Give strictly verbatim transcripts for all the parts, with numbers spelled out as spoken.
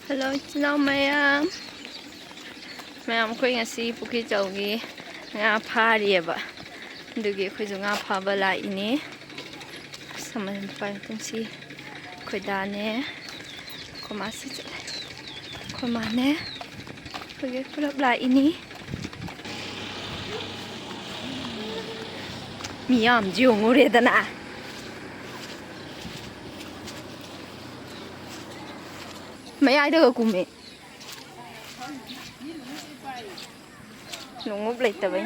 Hello, ꯏꯆꯤꯜ ꯏꯅꯥꯎ ꯃꯌꯥꯝ꯫ ꯃꯌꯥꯝ, ꯑꯩꯈꯣꯏ ꯉꯁꯤ ꯄꯨꯈ꯭ꯔꯤ ꯆꯧꯒꯤ ꯉꯥ ꯐꯥꯔꯤꯑꯕ꯫ ꯑꯗꯨꯒꯤ ꯑꯩꯈꯣꯏꯁꯨ ꯉꯥ ꯐꯥꯕ ꯂꯥꯛꯏꯅꯤ꯫ ꯁꯃꯟ ꯄꯥꯏ ꯃꯇꯨꯡꯁꯤ ꯑꯩꯈꯣꯏ ꯗꯥꯅꯦ, ꯑꯩꯈꯣꯏ ꯃꯥꯁꯤ ꯆꯠꯂꯦ꯫ ꯑꯩꯈꯣꯏ ꯃꯥꯅꯦ, ꯑꯩꯈꯣꯏꯒꯤ ꯄꯨꯂꯞ ꯂꯥꯛꯏꯅꯤ꯫ ꯃꯤ ꯌꯥꯝꯁꯤ ꯌꯦꯡꯉꯨꯔꯦꯗꯅ꯫ ꯃꯌꯥꯏꯗꯒ ꯀꯨꯝꯃꯦ꯫ ꯅꯣꯡꯎꯞ ꯂꯩꯇꯕꯩ꯫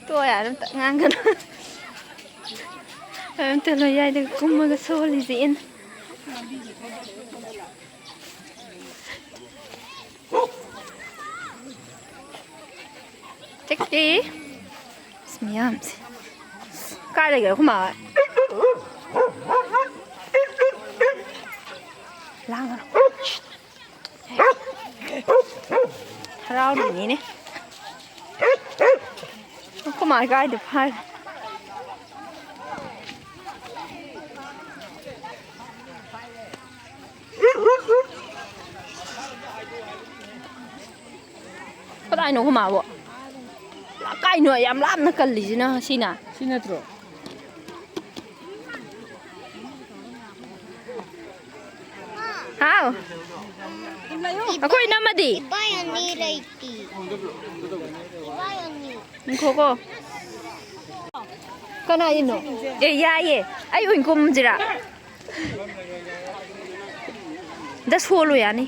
ꯇꯣ ꯌꯥꯔꯦ, ꯑꯝꯇ ꯉꯥꯡꯒꯅꯨ꯫ ꯑꯝꯇ ꯃꯌꯥꯏꯗꯒ ꯀꯨꯝꯃꯒ ꯁꯣꯜꯂꯤꯁꯦ ꯑꯩꯅ꯫ ꯆꯠꯀꯦ꯫ ꯑꯁ, ꯃꯤꯌꯥꯝꯁꯦ꯫ ꯀꯥꯏ ꯂꯩꯒꯦ ꯑꯩꯈꯣꯏ ꯃꯥ ꯍꯣꯏ? ꯂꯥꯡꯒꯅꯨ꯫ ꯍꯔꯥꯎꯔꯤꯅꯤꯅꯦ꯫ ꯑꯩꯈꯣꯏ ꯃꯥ ꯀꯥꯏꯗ ꯐꯥꯏ? ꯀꯗꯥꯏꯅꯣ ꯑꯩꯈꯣꯏ ꯃꯥꯕꯣ? ꯀꯥꯏꯅꯣ ꯌꯥꯝ ꯂꯥꯞꯅ ꯀꯜꯂꯤꯁꯤꯅ ꯁꯤꯅ? ꯁꯤ ꯅꯠꯇ꯭ꯔꯣ? ꯍꯥꯎ꯫ ꯑꯩꯈꯣꯏ ꯏꯅꯝꯃꯗꯤ? ꯏꯕꯥꯏ ꯑꯅꯤ ꯂꯩꯇꯦ꯫ ꯏꯕꯥꯏ ꯑꯅꯤ꯫ ꯉꯥꯏꯈꯣꯀꯣ꯫ ꯀꯅꯥ ꯏꯅꯣ? ꯑꯦ, ꯌꯥꯏꯌꯦ꯫ ꯑꯩ ꯑꯣꯏꯅ ꯀꯨꯝꯁꯤꯔꯥ? ꯗ ꯁꯣꯜꯂꯨ ꯌꯥꯅꯤ꯫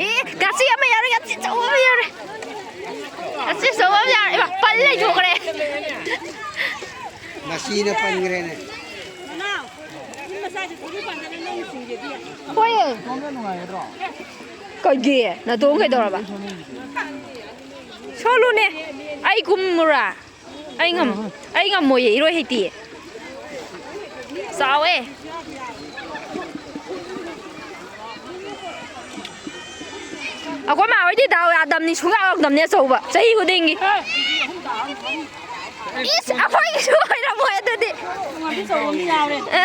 ꯑꯦ, ꯉꯥꯆꯤꯛ ꯑꯃ ꯌꯥꯎꯔꯦ, ꯉꯥꯆꯤꯛ ꯑꯆꯧꯕ ꯑꯃ ꯌꯥꯎꯔꯦ꯫ ꯉꯥꯆꯤꯛ ꯑꯆꯧꯕ ꯑꯃ ꯌꯥꯎꯔꯦ꯫ ꯏꯃꯥ, ꯄꯜ ꯂꯩꯊꯣꯛꯈ꯭ꯔꯦ꯫ ꯃꯁꯤꯅ ꯄꯟꯈ꯭ꯔꯦꯅꯦ꯫ ꯍꯣꯏꯌꯦ꯫ ꯀꯩꯒꯤ? ꯅꯥꯇꯣꯡ ꯀꯩꯗꯧꯔꯕ? ꯁꯣꯜꯂꯨꯅꯦ꯫ ꯑꯩ ꯀꯨꯝꯃꯨꯔꯥ? ꯑꯩ ꯉꯝ-, ꯑꯩ ꯉꯝꯃꯣꯏꯌꯦ, ꯏꯔꯣꯏ ꯍꯩꯇꯤꯌꯦ꯫ ꯆꯥꯎꯋꯦ꯫ ꯑꯩꯈꯣꯏ ꯃꯥ ꯍꯣꯏꯗꯤ ꯗꯥꯎ ꯌꯥꯗꯕꯅꯤ, ꯁꯨꯡꯌꯥ ꯌꯥꯎꯔꯛꯇꯕꯅꯤ ꯑꯆꯧꯕ ꯆꯍꯤ ꯈꯨꯗꯤꯡꯒꯤ꯫ ꯏꯁ, ꯑꯩꯈꯣꯏꯒꯤꯁꯨ ꯑꯣꯏꯔꯝꯃꯣꯏ ꯑꯗꯨꯗꯤ꯫ ꯑ꯫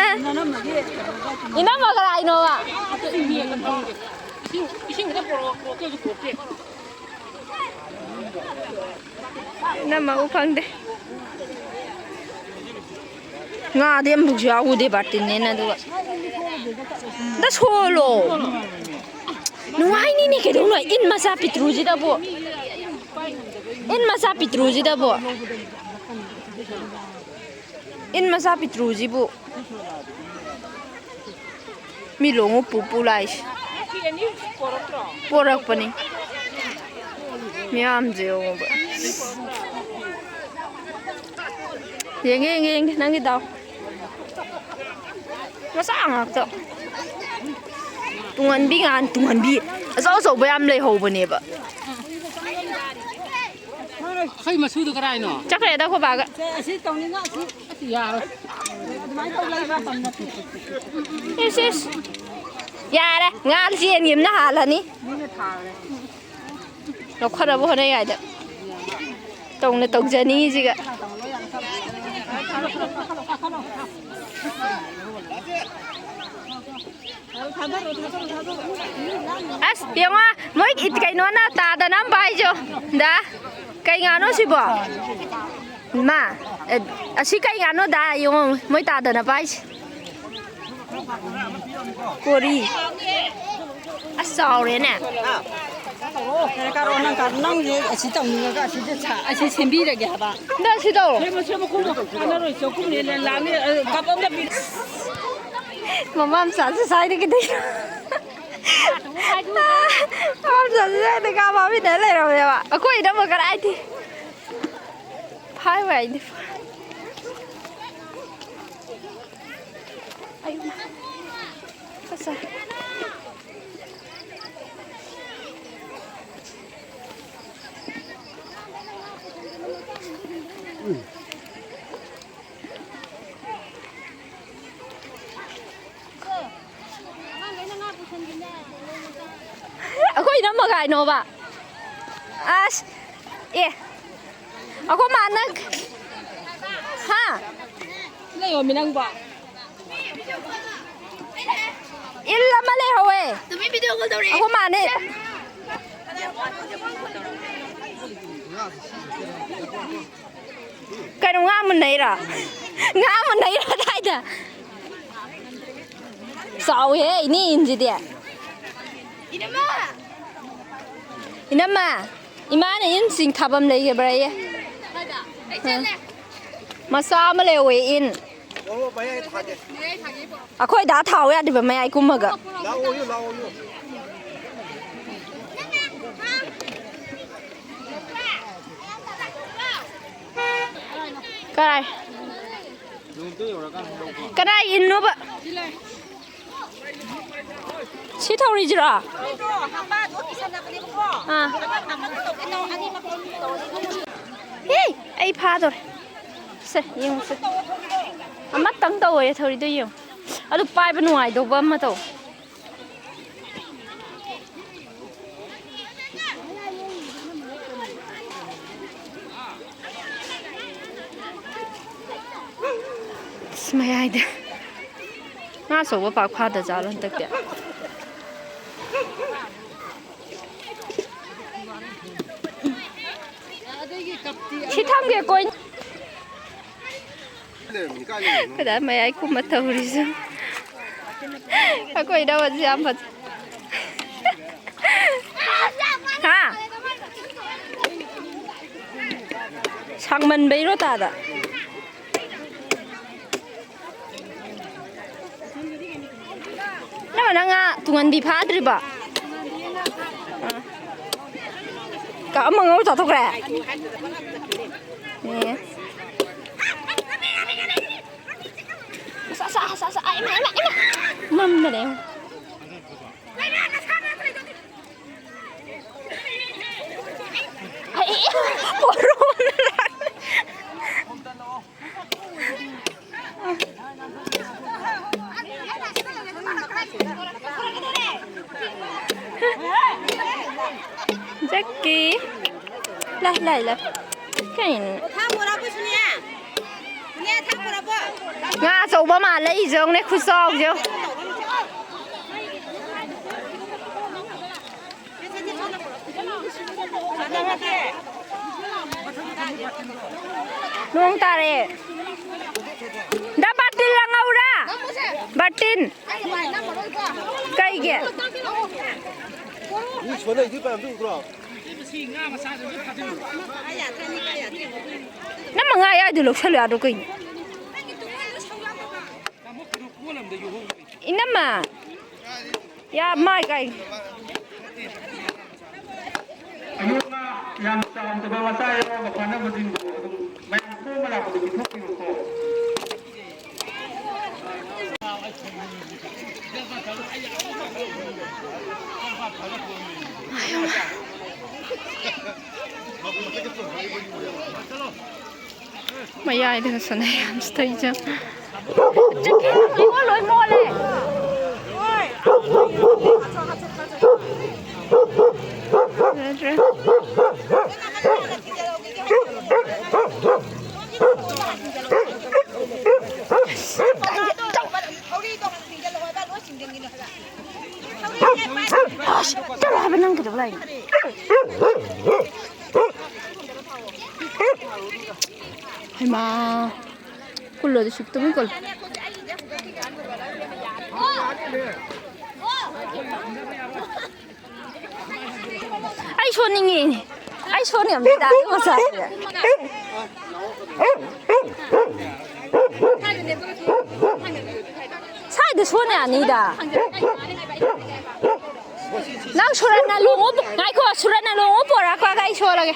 ꯏꯅꯝꯃ ꯀꯅꯥꯏꯅꯣꯕ? ꯏꯅꯝꯃꯕꯨ ꯈꯪꯗꯦ꯫ ꯉꯥꯗꯤ ꯑꯃꯐꯥꯎꯁꯨ ꯌꯥꯎꯗꯦ ꯕꯥꯔꯇꯤꯟꯅꯦꯅ, ꯑꯗꯨꯒ ꯑꯝꯇ ꯁꯣꯜꯂꯣ꯫ ꯅꯨꯡꯉꯥꯏꯅꯤꯅꯦ ꯀꯩꯗꯧꯅꯣ ꯏꯟ ꯃꯆꯥ ꯄꯤꯇ꯭ꯔꯨꯁꯤꯗꯕꯨ꯫ ꯏꯟ ꯃꯆꯥ ꯄꯤꯇ꯭ꯔꯨꯁꯤꯗꯕꯨ꯫ ꯏꯟ ꯃꯆꯥ ꯄꯤꯇ꯭ꯔꯨꯁꯤꯕꯨ꯫ ꯃꯤ ꯂꯣꯡꯉꯨ ꯄꯨ ꯄꯨ ꯂꯥꯛꯏꯁꯦ꯫ ꯄꯣꯔꯛꯄꯅꯤ꯫ ꯃꯤꯌꯥꯝꯁꯦ ꯌꯦꯡꯉꯣꯕ꯫ ꯌꯦꯡꯒꯦ, ꯌꯦꯡꯒꯦ, ꯌꯦꯡꯒꯦ, ꯅꯪꯒꯤ ꯗꯥꯎ꯫ ꯃꯆꯥ ꯉꯥꯛꯇ꯫ ꯇꯨꯡꯍꯟꯕꯤ ꯉꯥꯟ, ꯇꯨꯡꯍꯟꯕꯤ ꯑꯆꯧ ꯑꯆꯧꯕ ꯌꯥꯝ ꯂꯩꯍꯧꯕꯅꯦꯕ꯫ ꯑꯩꯈꯣꯏ ꯃꯆꯨꯗꯣ ꯀꯔꯥꯏꯅꯣ? ꯆꯠꯈ꯭ꯔꯦꯗ ꯑꯩꯈꯣꯏ ꯕꯥꯒ꯫ ꯁꯦ, ꯑꯁꯤ ꯇꯧꯅꯤꯡꯉ ꯑꯁꯤ ꯑꯁ, ꯌꯥꯔꯣꯏ꯫ ꯑꯗꯨꯃꯥꯏꯅ ꯇꯧ ꯂꯩꯕ ꯃꯇꯝ ꯅꯠꯇꯦ꯫ ꯏꯁ, ꯏꯁ꯫ ꯌꯥꯔꯦ, ꯉꯥ ꯆꯦꯟꯈꯤꯕꯅ ꯍꯥꯜꯂꯅꯤ꯫ ꯃꯤꯅ ꯊꯥꯈ꯭ꯔꯦ꯫ ꯂꯧꯈꯠꯅꯕ ꯍꯣꯠꯅꯩ ꯀꯥꯏꯗ꯫ ꯇꯧꯅ ꯇꯧꯖꯅꯤꯡꯉꯤꯁꯤꯒ꯫ ꯑꯁ, ꯌꯦꯡꯉꯣ, ꯃꯣꯏ ꯏꯠ-, ꯀꯩꯅꯣꯅ ꯇꯥꯗꯅ ꯑꯃ ꯄꯥꯏꯖꯣ꯫ ꯗꯥ, ꯀꯩ ꯉꯥꯅꯣ ꯁꯤꯕꯣ? ꯃꯥ, ꯑꯦ, ꯑꯁꯤ ꯀꯩ ꯉꯥꯅꯣ ꯗꯥ? ꯌꯦꯡꯉꯣ, ꯃꯣꯏ ꯇꯥꯗꯅ ꯄꯥꯏꯁꯦ꯫ ꯀꯣꯔꯤ꯫ ꯑꯁ, ꯆꯥꯎꯔꯦꯅꯦ꯫ ꯀꯥꯔꯣ, ꯅꯪ ꯀꯥꯔꯣ, ꯅꯪꯁꯦ ꯑꯁꯤ ꯇꯧꯅꯤꯡꯉꯒ ꯑꯁꯤꯗ ꯁꯥ-, ꯑꯁꯤ ꯁꯦꯝꯕꯤꯔꯒꯦ ꯍꯥꯏꯕ꯫ ꯗꯥ, ꯁꯤ ꯇꯧꯔꯣ꯫ ꯁꯦꯝꯃꯣ, ꯁꯦꯝꯃꯣ, ꯀꯨꯝꯃꯣ꯫ ꯀꯥꯟꯅꯔꯣꯏ, ꯆꯧꯀꯨꯝꯅꯦ, ꯂꯦꯟꯂꯥꯡꯅꯦ, ꯑ, ꯀꯞ ꯑꯝꯇ ꯄꯤ-, ꯃꯃꯥ ꯃꯆꯥꯁꯦ ꯁ꯭ꯋꯥꯏꯗ ꯀꯩꯗꯧ-, ꯃꯃꯥ ꯃꯆꯥꯁꯦ ꯁ꯭ꯋꯥꯏꯗ ꯀꯥ ꯐꯥꯃꯤꯟꯅ ꯂꯩꯔꯝꯃꯦꯕ꯫ ꯑꯩꯈꯣꯏ ꯏꯅꯝꯃ ꯀꯔꯥꯏꯗꯤ ꯐꯥꯏ ꯋꯥꯏꯗꯤ ꯐꯥ-, ꯑꯌꯨ-, ꯑꯁ꯫ ꯑꯩꯈꯣꯏ ꯏꯅꯝꯃꯒ ꯀꯩꯅꯣꯕ? ꯑꯁ, ꯑꯦ, ꯑꯩꯈꯣꯏ ꯃꯥꯅ, ꯍꯥ? ꯂꯩꯌꯣꯃꯤ ꯅꯪꯕꯣ꯫ ꯏꯜ ꯑꯃ ꯂꯩꯍꯧꯋꯦ꯫ ꯇꯨꯃꯤꯟ video call ꯇꯧꯔꯛꯑꯦ꯫ ꯑꯩꯈꯣꯏ ꯃꯥꯅꯦ꯫ ꯀꯩꯅꯣ, ꯉꯥ ꯃꯨꯟꯅꯩꯔꯣ? ꯉꯥ ꯃꯨꯟꯅꯩꯔꯣ ꯑꯗꯥꯏꯗ? ꯆꯥꯎꯋꯦꯍꯦ, ꯏꯅꯦ ꯏꯟꯁꯤꯗꯤ꯫ ꯏꯅꯝꯃ! ꯏꯅꯝꯃ, ꯏꯃꯥꯅ ꯏꯟ ꯆꯤꯡ ꯊꯥꯐꯝ ꯂꯩꯈꯤꯕ꯭ꯔꯥꯌꯦ? ꯃꯆꯥ ꯑꯃ ꯂꯩꯍꯧꯋꯦ, ꯏꯟ꯫ ꯑꯩꯈꯣꯏ ꯗꯥ ꯊꯥꯎ ꯌꯥꯗ꯭ꯔꯤꯕ, ꯃꯌꯥꯏ ꯀꯨꯝꯃꯒ꯫ ꯂꯥꯛꯑꯣꯌꯨ, ꯂꯥꯛꯑꯣꯌꯨ꯫ ꯀꯔꯥꯏ? ꯀꯅꯥꯏ ꯏꯟꯅꯣꯕ? ꯁꯤ ꯊꯧꯔꯤꯁꯤꯔꯣ? ꯑꯥ꯫ ꯑꯦ, ꯑꯩ ꯐꯥꯗꯣꯔꯦ꯫ ꯁꯦ, ꯌꯦꯡꯉꯨꯁꯦ꯫ ꯑꯃꯇꯪ ꯇꯧꯋꯦ ꯊꯧꯔꯤꯗꯣ ꯌꯦꯡꯉꯨ꯫ ꯑꯗꯨ ꯄꯥꯏꯕ ꯅꯨꯡꯉꯥꯏꯗꯧꯕ ꯑꯃ ꯇꯧ꯫ ꯑꯁ, ꯃꯌꯥꯏꯗ ꯉꯥ ꯑꯆꯧꯕ ꯄꯥꯛ ꯐꯥꯗ ꯖꯥꯠꯂꯣ ꯍꯟꯗꯛꯇꯤ? ꯁꯤ ꯊꯝꯒꯦ, ꯀꯣꯏ꯫ ꯂꯩꯔꯝꯃꯤꯅꯤ, ꯀꯥꯏ ꯂꯩꯔꯤꯅꯣ? ꯈꯨꯗꯥ ꯃꯌꯥꯏ ꯀꯨꯝꯕ ꯇꯧꯔꯤꯁꯦ꯫ ꯑꯩꯈꯣꯏ ꯏꯅꯝꯃꯁꯦ ꯌꯥꯝ ꯐꯖ-, ꯍꯥ? ꯁꯥꯡꯃꯟꯕꯩꯔꯣ ꯇꯥꯗ? ꯅꯪ, ꯅꯪ ꯉꯥ ꯇꯨꯡꯍꯟꯕꯤ ꯐꯥꯗ꯭ꯔꯤꯕꯣ? ꯑꯥ꯫ ꯀ-, ꯑꯃ ꯉꯧꯔ ꯆꯥꯊꯣꯛꯈ꯭ꯔꯦ? ꯑꯦ꯫ ꯑꯁ, ꯑꯁ, ꯑꯁ, ꯑꯁ, ꯑꯥ, ꯏꯃꯥ, ꯏꯃꯥ, ꯏꯃꯥ꯫ ꯅꯝꯗꯅ ꯌꯦꯡꯉꯨ꯫ ꯑꯩ, ꯄꯣꯔꯣꯝ꯫ ꯂꯥꯏ, ꯂꯥꯏ꯫ ꯀꯩꯅꯣ? ꯊꯥꯡ ꯄꯨꯔꯛꯄꯁꯨꯅꯦ꯫ ꯏꯅꯦ, ꯊꯥꯡ ꯄꯨꯔꯛꯄ꯫ ꯉꯥ ꯑꯆꯧꯕ ꯃꯥꯜꯂꯦ, ꯑꯩꯁꯦ ꯌꯦꯡꯉꯨꯅꯦ, ꯈꯨꯆꯥꯎꯁꯦ ꯌꯦꯡꯉꯨ꯫ ꯅꯣꯡ ꯇꯥꯔꯛꯑꯦ꯫ ꯗꯥ ꯕꯥꯔꯇꯤꯟ ꯂꯪꯍꯧꯔꯥ? ꯕꯥꯔꯇꯤꯟ꯫ ꯀꯩꯒꯤ? ꯃꯤ ꯁꯣꯟꯅꯩꯗꯨ ꯃꯌꯥꯝꯗꯨ ꯎꯗ꯭ꯔꯣ? ꯅꯪ ꯃꯉꯥ ꯌꯥꯏꯗꯨ ꯂꯧꯁꯜꯂꯨ ꯌꯥꯗ꯭ꯔꯣ ꯀꯩꯅꯣ? ꯏꯅꯝꯃ, ꯌꯥ ꯃꯥꯏ ꯀꯥꯏ꯫ ꯑꯌꯣꯛꯅ ꯌꯥꯝ ꯆꯥꯎꯗꯕ ꯃꯆꯥ ꯌꯥꯎꯔꯒ ꯐꯥꯅꯕꯁꯤꯡꯗꯣ ꯑꯗꯨꯝ ꯃꯌꯥꯝ ꯈꯣꯝꯕ ꯂꯥꯛꯄꯗ ꯄꯤꯊꯣꯛꯄꯤꯔꯣꯀꯣ꯫ ꯃꯌꯥꯏꯗꯒ ꯁꯥꯟꯅꯩ ꯌꯥꯝ ꯁꯤꯊꯩꯖ꯫ ꯆꯤꯛꯀꯦ ꯇꯧꯕ ꯏꯃꯣ ꯂꯣꯏ ꯃꯣꯠꯂꯦ꯫ ꯐꯖꯗ꯭ꯔꯦ꯫ ꯑꯁ, ꯆꯠꯂꯣ ꯍꯥꯏꯕ, ꯅꯪ ꯀꯩꯗꯧ ꯂꯥꯛꯏꯅꯣ? ꯍꯩꯃꯥ꯫ ꯀꯨꯜꯂꯣ ꯑꯗꯨ ꯁꯨꯛꯇꯃꯤ ꯀꯨꯜ꯫ ꯑꯩ ꯁꯣꯟꯅꯤꯡꯉꯦ꯫ ꯑꯩ ꯁꯣꯟꯅꯤꯡꯉꯝꯅꯤꯗ ꯑꯗꯨ ꯃꯆꯥꯁꯤꯗ꯫ ꯁ꯭ꯋꯥꯏꯗ ꯁꯣꯟ ꯌꯥꯅꯤꯗ꯫ ꯅꯪ ꯁꯨꯔꯠꯅ ꯂꯣꯡꯉꯨ ꯄꯨ-, ꯉꯥꯏꯈꯣ, ꯁꯨꯔꯠꯅ ꯂꯣꯡꯉꯨ ꯄꯣꯔꯛꯑꯒ ꯑꯩ ꯁꯣꯜꯂꯒꯦ꯫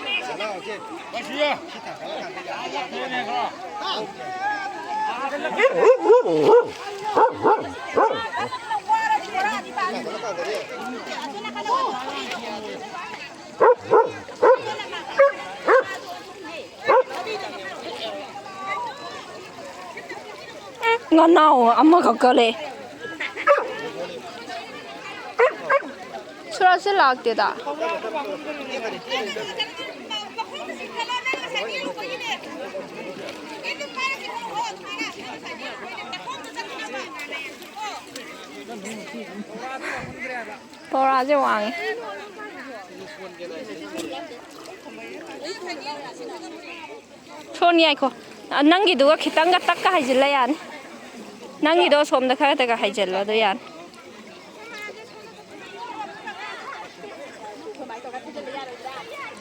ꯉꯥꯅꯥꯎ ꯑꯃꯈꯛꯀ ꯂꯩ꯫ ꯁꯨꯔꯠꯁꯦ ꯂꯥꯛꯇꯦꯗ꯫ ꯕꯣꯔꯥꯁꯦ ꯋꯥꯡꯉꯦ꯫ ꯁꯣꯟ ꯌꯥꯏꯈꯣ꯫ ꯑ, ꯅꯪꯒꯤꯗꯨꯒ ꯈꯤꯇꯪꯒ ꯇꯛꯀ ꯍꯩꯖꯤꯜꯂ ꯌꯥꯅꯤ꯫ ꯅꯪꯒꯤꯗꯣ ꯁꯣꯝꯗ ꯈꯔ ꯇꯛꯀ ꯍꯩꯖꯤꯜꯂꯣ, ꯑꯗꯨ ꯌꯥꯅꯤ꯫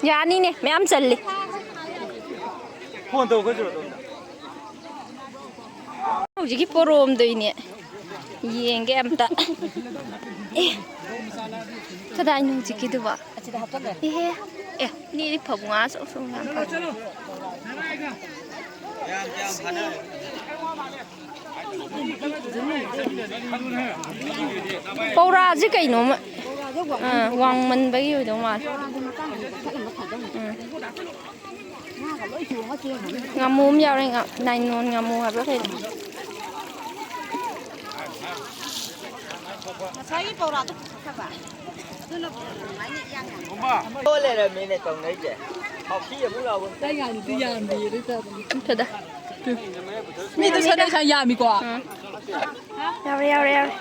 ꯌꯥꯅꯤꯅꯦ, ꯃꯌꯥꯝ ꯆꯜꯂꯤ꯫ ꯐꯣꯟ ꯇꯧ, ꯑꯩꯈꯣꯏ ꯆꯨꯔꯗꯣꯝꯗ꯫ ꯍꯧꯖꯤꯛꯀꯤ ꯄꯣꯔꯣꯝꯗꯣꯏꯅꯦ꯫ ꯌꯦꯡꯒꯦ ꯑꯝꯇ꯫ ꯑꯦ, ꯀꯗꯥꯏꯅꯣ ꯍꯧꯖꯤꯛꯀꯤꯗꯨꯕꯣ? ꯑꯦꯍꯦ꯫ ꯑꯦ, ꯏꯅꯦꯗꯤ ꯐꯕꯨ ꯉꯥ ꯑꯆꯧ ꯑꯆꯧ ꯌꯥꯝ ꯐꯕ꯫ ꯄꯧꯔꯥꯁꯦ ꯀꯩꯅꯣꯝꯃ, ꯑꯥ, ꯋꯥꯡꯃꯟꯕꯒꯤ ꯑꯣꯏꯗꯧ ꯃꯥꯜꯂꯦ꯫ ꯎꯝ꯫ ꯉꯥꯃꯨ ꯑꯃ ꯌꯥꯎꯔꯦ, ꯉꯥ-, ꯅꯥꯏꯅꯣꯟ ꯉꯥꯃꯨ ꯍꯥꯏꯕ꯭ꯔꯥ ꯀꯩꯅꯣ? ꯉꯁꯥꯏꯒꯤ ꯄꯧꯔꯥꯗꯣ ꯄꯨꯈꯠꯈ꯭ꯔꯕ? ꯑꯗꯨꯅ ꯑꯗꯨꯃꯥꯏꯅ ꯏꯌꯥꯡ ꯌꯥꯡ꯫ ꯂꯣꯏ ꯂꯩꯔꯝꯃꯤꯅꯦ ꯇꯧꯅꯩꯁꯦ꯫ ꯍꯥꯎꯁꯤ ꯑꯃꯨꯛ ꯂꯥꯎꯕ꯫ ꯑꯩ ꯌꯥꯝꯗꯤ ꯌꯥꯝꯗꯦ ꯑꯗꯨ ꯑꯣꯏꯇꯥꯔꯁꯨ꯫ ꯐꯗ꯫ ꯃꯤꯗꯨ ꯁꯅꯥ ꯁꯥ ꯌꯥꯝꯃꯤꯀꯣ꯫ ꯎꯝ꯫ ꯌꯥꯎꯔꯦ, ꯌꯥꯎꯔꯦ, ꯌꯥꯎꯔꯦ꯫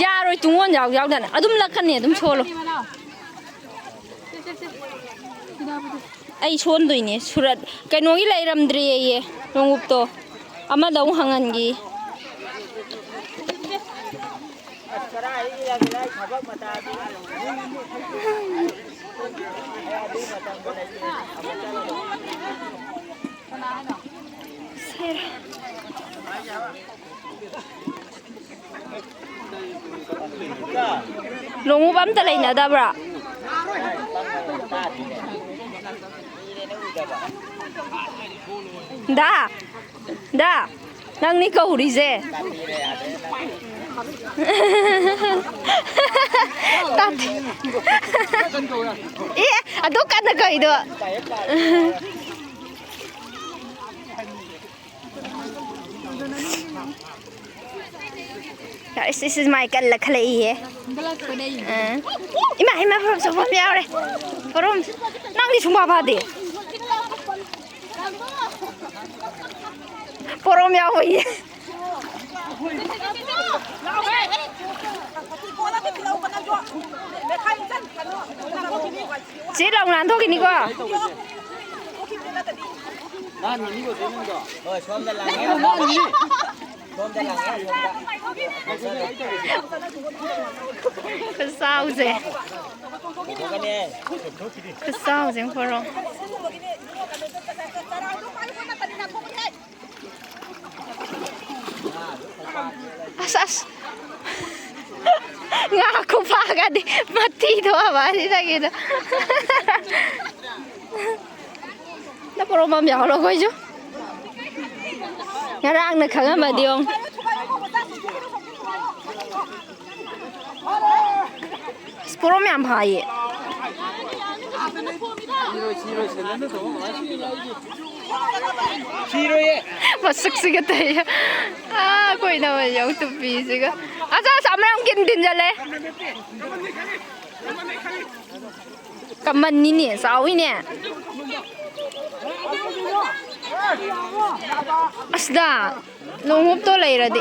ꯌꯥꯔꯣꯏ, ꯇꯨꯡꯑꯣꯟ ꯌꯥꯎ-, ꯌꯥꯎꯗꯅ꯫ ꯑꯗꯨꯝ ꯂꯛꯀꯅꯤ, ꯑꯗꯨꯝ ꯁꯣꯜꯂꯣ꯫ ꯑꯩ ꯁꯣꯟꯗꯣꯏꯅꯦ꯫ ꯁꯨꯔꯠ ꯀꯩꯅꯣꯒꯤ ꯂꯩꯔꯝꯗ꯭ꯔꯦꯌꯦ, ꯂꯣꯡꯎꯞꯇꯣ꯫ ꯑꯃꯗ ꯑꯃꯨꯛ ꯍꯪꯍꯟꯈꯤ꯫ ꯑꯁ, ꯀꯗꯥꯏꯗꯒꯤ ꯂꯥꯛꯏ ꯊꯕꯛ ꯃꯇꯥꯗꯤ꯫ ꯑꯩ ꯑꯗꯨ ꯃꯇꯝꯗ ꯂꯩꯇꯦ꯫ ꯁꯦ꯫ ꯂꯣꯡꯎꯞ ꯑꯝꯇ ꯂꯩꯅꯗꯕ꯭ꯔꯥ? ꯗꯥ, ꯗꯥ, ꯅꯪꯅꯤ ꯀꯧꯔꯤꯁꯦ꯫ ꯇꯥꯗꯦ꯫ ꯑꯦ, ꯑꯗꯨ ꯀꯟꯅ ꯀꯧꯏꯗꯣ꯫ ꯏꯁ, ꯏꯁ, ꯏꯁ, ꯃꯥꯏ ꯀꯜꯂ ꯈꯜꯂꯛꯏꯍꯦ꯫ ꯑ꯫ ꯏꯃꯥ, ꯏꯃꯥ, ꯄꯣꯔꯣꯝ ꯆꯥꯎꯕ ꯑꯃ ꯌꯥꯎꯔꯦ꯫ ꯄꯣꯔꯣꯝ, ꯅꯪꯗꯤ ꯁꯨꯡꯐꯥ ꯐꯥꯗꯦ꯫ ꯄꯣꯔꯣꯝ ꯌꯥꯎꯕꯩ꯫ ꯆꯦ ꯂꯥꯎ ꯅꯥꯟꯊꯣꯛꯈꯤꯅꯤꯀꯣ꯫ ꯅꯥꯟꯒꯤꯅꯤꯀꯣ ꯆꯦ ꯅꯪꯗꯣ꯫ ꯍꯣꯏ, ꯁꯣꯝꯗ ꯂꯥꯛꯑꯦ꯫ ꯅꯥꯟꯒꯤꯅꯤ꯫ ꯁꯣꯝꯗ ꯂꯥꯛꯑꯦ, ꯁꯣꯝꯗ꯫ ꯈꯨꯆꯥꯎꯁꯦ꯫ ꯄꯨꯊꯣꯛꯀꯅꯤ꯫ ꯈꯨꯆꯥꯎꯁꯦ ꯈꯣꯔꯣ꯫ ꯑꯁ, ꯑꯁ꯫ ꯉꯥ ꯈꯨꯐꯥꯒꯗꯤ ꯃꯊꯤꯗꯣ ꯑꯃ ꯑꯁꯤꯗꯒꯤꯗ꯫ ꯅ ꯄꯣꯔꯣꯝ ꯑꯃ ꯌꯥꯎꯍꯜꯂꯣ ꯑꯩꯈꯣꯏꯁꯨ꯫ ꯉꯔꯥꯡꯅ ꯈꯪꯉꯝꯃꯗꯤ ꯌꯦꯡꯉꯨ꯫ ꯑꯁ, ꯄꯣꯔꯣꯝ ꯌꯥꯝ ꯐꯥꯏꯌꯦ꯫ ꯁꯤꯔꯣꯏ, ꯁꯤꯔꯣꯏ, ꯁꯦꯟꯗꯜꯗ ꯇꯣꯡꯉ ꯀꯃꯥꯏ ꯁꯤꯅꯤ? ꯁꯤꯔꯣꯏꯌꯦ꯫ ꯃꯁꯛꯁꯤꯒ ꯇꯧꯏ꯫ ꯑꯥ, ꯑꯩꯈꯣꯏꯅ ꯌꯦꯡꯉꯨ ꯇꯨꯄꯤꯁꯤꯒ꯫ ꯑꯁ, ꯑꯁ, ꯑꯃ ꯌꯥꯝ ꯀꯤꯟ ꯊꯤꯟꯖꯜꯂꯦ꯫ ꯀꯃꯟꯅꯤꯅꯦ, ꯆꯥꯎꯋꯤꯅꯦ꯫ ꯑꯁꯗ, ꯂꯣꯡꯎꯞꯇꯣ ꯂꯩꯔꯗꯤ꯫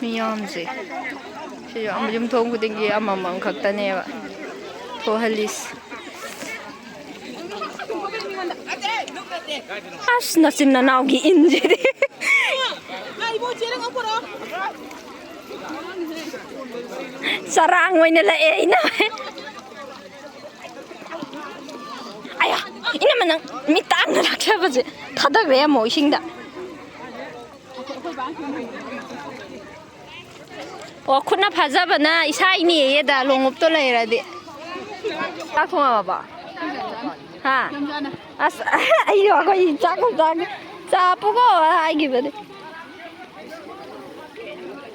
ꯃꯤꯌꯥꯝꯁꯦ ꯁꯤ ꯌꯨꯝꯊꯣꯡ ꯈꯨꯗꯤꯡꯒꯤ ꯑꯃꯃꯝ ꯈꯛꯇꯅꯦꯕ ꯊꯣꯛꯍꯜꯂꯤꯁꯦ꯫ ꯑꯁ, ꯅꯆꯤꯟ ꯅꯅꯥꯎꯒꯤ ꯏꯟꯁꯤꯗꯤ꯫ ꯆꯔꯥꯡ ꯑꯣꯏꯅ ꯂꯥꯛꯑꯦ ꯑꯩꯅ꯫ ꯑꯌꯥ, ꯏꯅꯝꯃ ꯅꯪ ꯃꯤ ꯇꯥꯡꯅ ꯂꯥꯛꯆꯕꯁꯦ ꯊꯥꯗꯈ꯭ꯔꯦ ꯑꯃꯨꯛ ꯏꯁꯤꯡꯗ꯫ ꯑꯣ, ꯈꯨꯠꯅ ꯐꯥꯖꯕꯅ ꯏꯁꯥ ꯏꯅꯦꯌꯦꯗ ꯂꯣꯡꯎꯞꯇꯣ ꯂꯩꯔꯗꯤ꯫ ꯆꯥꯛ ꯊꯣꯡꯉꯕꯣ? ꯍꯥ? ꯑꯁ, ꯑꯩꯗꯣ ꯑꯩꯈꯣꯏ ꯆꯥꯛ ꯆꯥꯛ ꯆꯥ ꯄꯨꯀꯣ ꯍꯥꯏꯈꯤꯕꯅꯦ꯫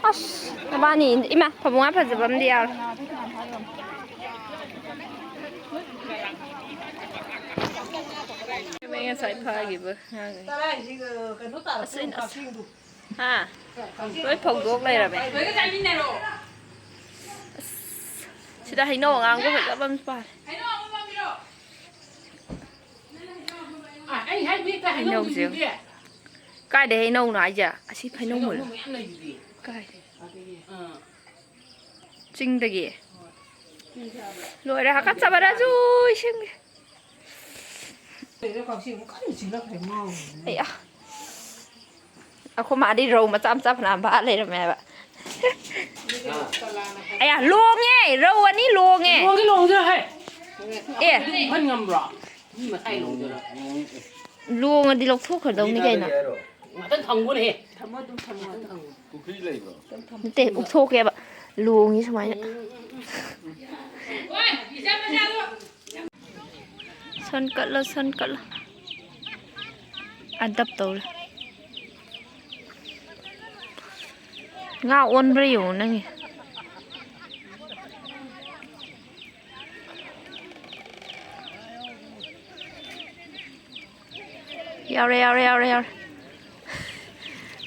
ꯑꯁ, ꯃꯕꯥꯅꯤ, ꯏꯃꯥ, ꯐꯕꯨꯡ ꯐꯖꯕ ꯑꯃꯗꯤ ꯌꯥꯎꯔꯦ꯫ ꯉꯁꯥꯏ ꯐꯥꯈꯤꯕ ꯉꯥꯡꯉꯩ꯫ ꯀꯗꯥꯏꯗꯒꯤ, ꯀꯩꯅꯣ ꯇꯥꯔꯛꯇꯣꯏꯅꯣ, ꯑꯁ, ꯑꯩꯅ, ꯑꯁ, ꯀꯛꯆꯤꯡꯗꯣ? ꯍꯥ? ꯂꯣꯏ ꯐꯧꯗꯣꯛ ꯂꯩꯔꯝꯃꯦ꯫ ꯂꯣꯏꯒ ꯆꯥꯃꯤꯟꯅꯔꯣ꯫ ꯑꯁ, ꯁꯤꯗ ꯍꯩꯅꯧ ꯑꯉꯥꯡꯕ ꯐꯖꯕ ꯑꯃꯁꯨ ꯄꯥꯜꯂꯦ꯫ ꯍꯩꯅꯧ ꯑꯃꯨꯟꯕ ꯑꯃ ꯍꯩꯅꯧꯁꯦ꯫ ꯀꯥꯏꯗꯩ ꯍꯩꯅꯧꯅꯣ ꯍꯥꯏꯁꯦ? ꯑꯁꯤ ꯍꯩꯅꯧ ꯃꯨꯜꯂꯦ꯫ ꯀꯥꯏꯗꯩ? ꯑꯥ꯫ ꯆꯤꯡꯗꯒꯤ꯫ ꯂꯣꯏꯔꯦ, ꯍꯥꯀꯠꯆꯕꯅꯁꯨ ꯏꯁꯤꯡ꯫ ꯑꯩ, ꯑꯥ꯫ ꯑꯩꯈꯣꯏ ꯃꯥꯗꯤ ꯔꯧ ꯃꯆꯥ ꯃꯆꯥ ꯐꯅꯌꯥꯝ ꯐꯥ ꯂꯩꯔꯝꯃꯦ ꯍꯥꯏꯕ꯫ ꯑꯌꯥ, ꯂꯣꯡꯉꯦ! ꯔꯧ ꯑꯅꯤ ꯂꯣꯡꯉꯦ! ꯂꯣꯡꯉꯦ, ꯂꯣꯡꯉꯦ, ꯍꯦ! ꯑꯦ! ꯐꯟ ꯉꯝꯕ꯭ꯔꯣ? ꯃꯤ ꯃꯁꯥꯏ ꯂꯣꯡꯗꯣꯏꯔꯣ? ꯂꯣꯡꯉꯗꯤ ꯂꯧꯊꯣꯛꯈ꯭ꯔꯗꯧꯅꯤ ꯀꯩꯅꯣ꯫ ꯉꯥꯛꯇꯪ ꯊꯝꯒꯣꯅꯦꯍꯦ꯫ ꯊꯝꯃꯣ, ꯑꯗꯨꯝ ꯊꯝꯃꯣ, ꯉꯥꯛꯇꯪ꯫ ꯄꯨꯈ꯭ꯔꯤ ꯂꯩꯕ꯭ꯔꯣ? ꯅꯠꯇꯦ, ꯎꯞꯊꯣꯛꯀꯦꯕ꯫ ꯂꯣꯡꯉꯤ ꯁꯨꯃꯥꯏꯅ꯫ ꯁꯟ ꯀꯠꯂꯣ, ꯁꯟ ꯀꯠꯂꯣ꯫ ꯑꯗꯞ ꯇꯧꯔꯦ꯫ ꯉꯥ ꯑꯣꯟꯕ꯭ꯔꯥ ꯌꯦꯡꯉꯨ ꯅꯪꯒꯤ꯫ ꯌꯥꯎꯔꯦ, ꯌꯥꯎꯔꯦ, ꯌꯥꯎꯔꯦ, ꯌꯥꯎꯔꯦ꯫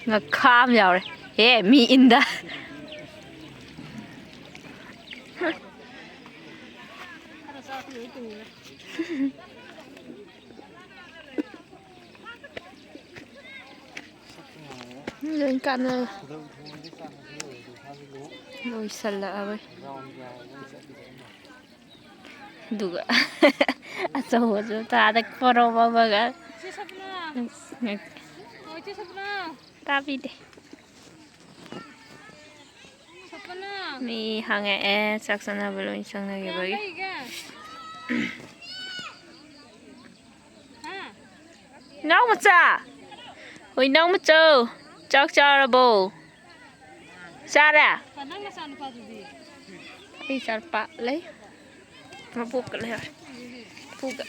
ꯉꯈꯥ ꯑꯃ ꯌꯥꯎꯔꯦ꯫ ꯑꯦ, ꯃꯤ ꯏꯟꯗ꯫ ꯂꯣꯏ ꯀꯥꯟꯅꯔꯦ꯫ ꯂꯣꯏꯁꯜꯂꯛꯑꯕꯩ꯫ ꯑꯗꯨꯒ ꯑꯆꯧꯕꯁꯨ ꯊꯥꯗ ꯄꯣꯔꯣꯝ ꯑꯃꯒ꯫ ꯏꯆꯦ ꯁꯄꯅꯥ꯫ ꯎꯝ, ꯎꯝ꯫ ꯑꯣ, ꯏꯆꯦ ꯁꯄꯅꯥ꯫ ꯇꯥꯕꯤꯗꯦ꯫ ꯁꯄꯅꯥ꯫ ꯃꯤ ꯍꯪꯉꯛꯑꯦ, ꯆꯥꯛ ꯆꯥꯅꯕ ꯂꯣꯏ ꯆꯪꯅꯈꯤꯕꯒꯤ꯫ ꯀꯌꯥꯝ ꯂꯩꯒꯦ? ꯍꯥ? ꯏꯅꯥꯎ ꯃꯆꯥ! ꯍꯣꯏ, ꯏꯅꯥꯎ ꯃꯆꯧ! ꯆꯥꯛ ꯆꯥꯔꯕꯣ? ꯆꯥꯔꯦ? ꯅꯪ ꯅꯆꯥꯅꯨꯄꯥꯗꯨꯗꯤ? ꯑꯩ ꯏꯆꯥꯅꯨꯄꯥ ꯂꯩ꯫ ꯃꯕꯣꯛꯀ ꯂꯩꯍꯧꯔꯦ꯫ ꯄꯨꯒ꯫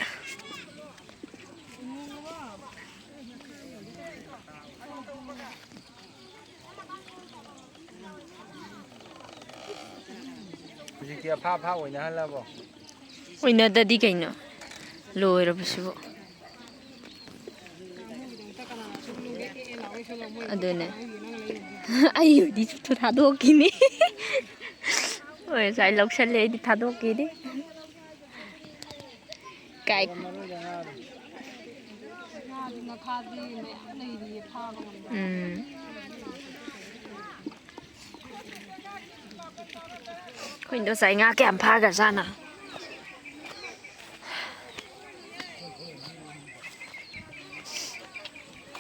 ꯍꯧꯖꯤꯛꯇꯤ ꯑꯐꯥ ꯑꯐꯥ ꯑꯣꯏꯅꯍꯜꯂꯕꯣ? ꯑꯣꯏꯅꯗꯗꯤ ꯀꯩꯅꯣ? ꯂꯣꯏꯔꯕꯁꯤꯕꯨ꯫ ꯑꯗꯨꯅꯦ꯫ ꯑꯩ ꯑꯣꯏꯗꯤ ꯊꯥꯗꯣꯛꯈꯤꯅꯤ꯫ ꯍꯣꯏ, ꯉꯁꯥꯏ ꯂꯧꯁꯜꯂꯦ, ꯑꯩꯗꯤ ꯊꯥꯗꯣꯛꯈꯤꯅꯤ꯫ ꯀꯥꯏ-꯫ ꯐꯥꯗꯤ ꯃꯌꯥꯝ ꯂꯩꯔꯤꯌꯦ, ꯐꯥꯕ ꯉꯝꯗꯕ꯫ ꯎꯝ꯫ ꯑꯩꯈꯣꯏ ꯏꯟꯗꯣꯆꯥꯏ ꯉꯥ ꯀꯌꯥꯝ ꯐꯥꯈ꯭ꯔꯖꯥꯠꯅꯣ?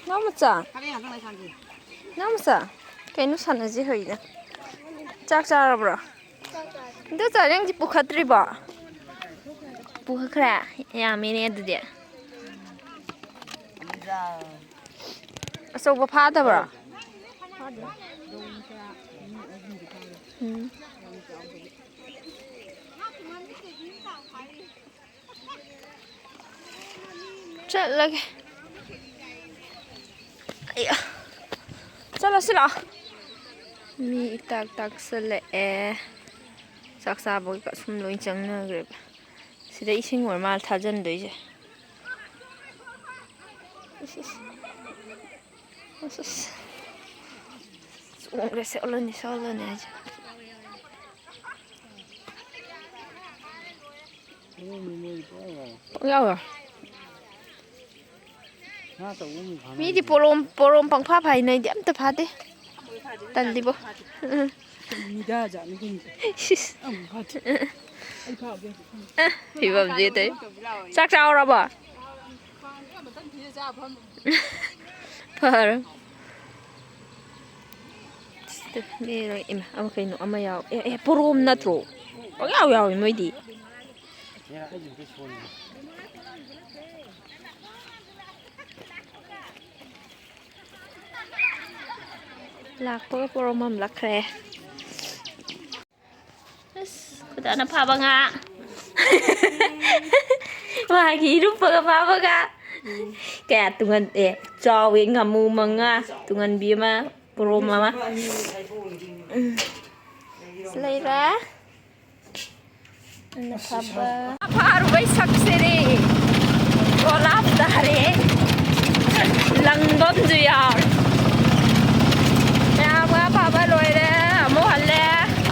ꯅꯥꯎꯃꯆꯥ꯫ ꯅꯥꯎꯃꯆꯥ꯫ ꯀꯩꯅꯣ ꯁꯥꯟꯅꯁꯤ ꯍꯧꯏꯗ? ꯆꯥꯛ ꯆꯥꯔꯕ꯭ꯔꯣ? ꯏꯟꯗꯣꯆꯥ, ꯅꯪꯗꯤ ꯄꯨꯈꯠꯇ꯭ꯔꯤꯕꯣ? ꯄꯨꯈꯠꯈ꯭ꯔꯦ? ꯌꯥꯝꯃꯤꯅꯦ ꯑꯗꯨꯗꯤ꯫ ꯑꯆꯧꯕ ꯐꯥꯗꯕ꯭ꯔꯣ? ꯎꯝ꯫ ꯆꯠꯂꯒꯦ꯫ ꯑꯌꯥ꯫ ꯆꯠꯂꯁꯤ ꯂꯥꯛꯑꯣ꯫ ꯃꯤ ꯏꯇꯥꯛ ꯇꯥꯛꯁꯜꯂꯛꯑꯦ꯫ ꯆꯥꯛ ꯆꯥꯕꯒꯤ ꯁꯨꯝ ꯂꯣꯏ ꯆꯪꯅꯈ꯭ꯔꯦꯕ꯫ ꯁꯤꯗ ꯏꯁꯤꯡ ꯑꯣꯏꯔ ꯃꯥꯜꯂꯦ ꯊꯥꯖꯤꯟꯗꯣꯏꯁꯦ꯫ ꯏꯁ, ꯏꯁ꯫ ꯑꯁ, ꯑꯁ꯫ ꯆꯣꯡꯈ꯭ꯔꯦ, ꯁꯦ ꯑꯣꯜꯂꯅꯤ, ꯁꯦ ꯑꯣꯜꯂꯅꯤ ꯍꯥꯏꯁꯦ꯫ ꯄꯪꯌꯥꯎ ꯌꯥꯎ꯫ ꯃꯤꯗꯤ ꯄꯣꯔꯣꯝ, ꯄꯣꯔꯣꯝ ꯄꯪꯐꯥ ꯐꯥꯏ, ꯅꯣꯏꯗꯤ ꯑꯝꯇ ꯐꯥꯗꯦ꯫ ꯇꯜꯂꯤꯕꯣ꯫ ꯎꯝ꯫ ꯁꯤꯁ꯫ ꯑ, ꯐꯤꯕꯝꯁꯦ ꯇꯧꯏ꯫ ꯆꯥꯛ ꯆꯥꯍꯧꯔꯕꯣ? ꯐꯔꯦ꯫ ꯁꯤꯗ ꯃꯤ ꯂꯣꯏ-, ꯏꯃꯥ, ꯑꯃ ꯀꯩꯅꯣ ꯑꯃ ꯌꯥꯎ-, ꯑꯦ, ꯑꯦ, ꯄꯣꯔꯣꯝ ꯅꯠꯇ꯭ꯔꯣ? ꯄꯪꯌꯥꯎ ꯌꯥꯎꯏ ꯃꯣꯏꯗꯤ꯫ ꯂꯥꯛꯄꯒ ꯄꯣꯔꯣꯝ ꯑꯃ ꯂꯥꯛꯈ꯭ꯔꯦ꯫ ꯑꯁ, ꯈꯨꯗꯥꯅ ꯐꯥꯕ ꯉꯥ꯫ ꯃꯥꯒꯤ ꯏꯔꯨꯞꯄꯒ ꯐꯥꯕ ꯉꯥ꯫ ꯀꯌꯥ ꯇꯨꯡꯍꯟ-, ꯑꯦ, ꯆꯥꯎꯋꯦ, ꯉꯥꯃꯨ ꯃꯉꯥ, ꯇꯨꯡꯍꯟꯕꯤ ꯑꯃ, ꯄꯣꯔꯣꯝ ꯑꯃ꯫ ꯎꯝ꯫ ꯁꯤ ꯂꯩꯔꯦ꯫ ꯑꯩꯅ ꯐꯥꯕ꯫ ꯐꯥꯔꯨꯕꯩ ꯁꯛꯁꯤꯗꯤ꯫ ꯒꯣꯂꯥꯞ ꯇꯥꯔꯦ꯫ ꯂꯪꯕꯝꯁꯨ ꯌꯥꯎꯔꯦ꯫ ꯃꯌꯥꯝ ꯉꯥ ꯐꯥꯕ ꯂꯣꯏꯔꯦ꯫ ꯑꯃꯨꯛ ꯍꯜꯂꯦ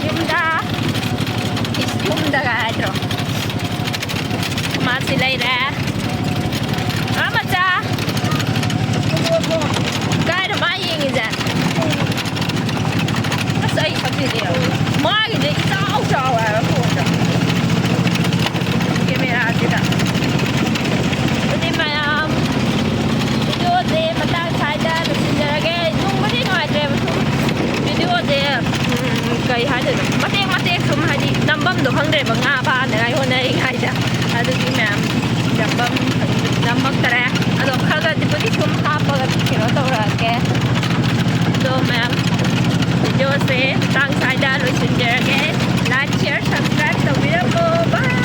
ꯌꯨꯝꯗ꯫ ꯏꯁ, ꯌꯨꯝꯗꯒ ꯍꯥꯏꯗ꯭ꯔꯣ? ꯃꯥꯁꯤ ꯂꯩꯔꯦ꯫ ꯉꯥ ꯃꯆꯥ꯫ ꯅꯝꯃꯛꯇꯔꯦ꯫ ꯑꯗꯣ ꯈꯔ ꯈꯔꯗꯤꯕꯨꯗꯤ ꯁꯨꯝ ꯍꯥꯞꯄꯒ ꯀꯩꯅꯣ ꯇꯧꯔꯛꯑꯒꯦ꯫ ꯑꯗꯣ ꯃꯌꯥꯝ, ꯚꯤꯗꯤꯑꯣꯁꯦ ꯃꯇꯥꯡ ꯁ꯭ꯋꯥꯏꯗ ꯂꯣꯏꯁꯤꯟꯖꯔꯒꯦ꯫ Like, share, subscribe ꯇꯧꯕꯤꯔꯝꯃꯣ꯫ Bye꯫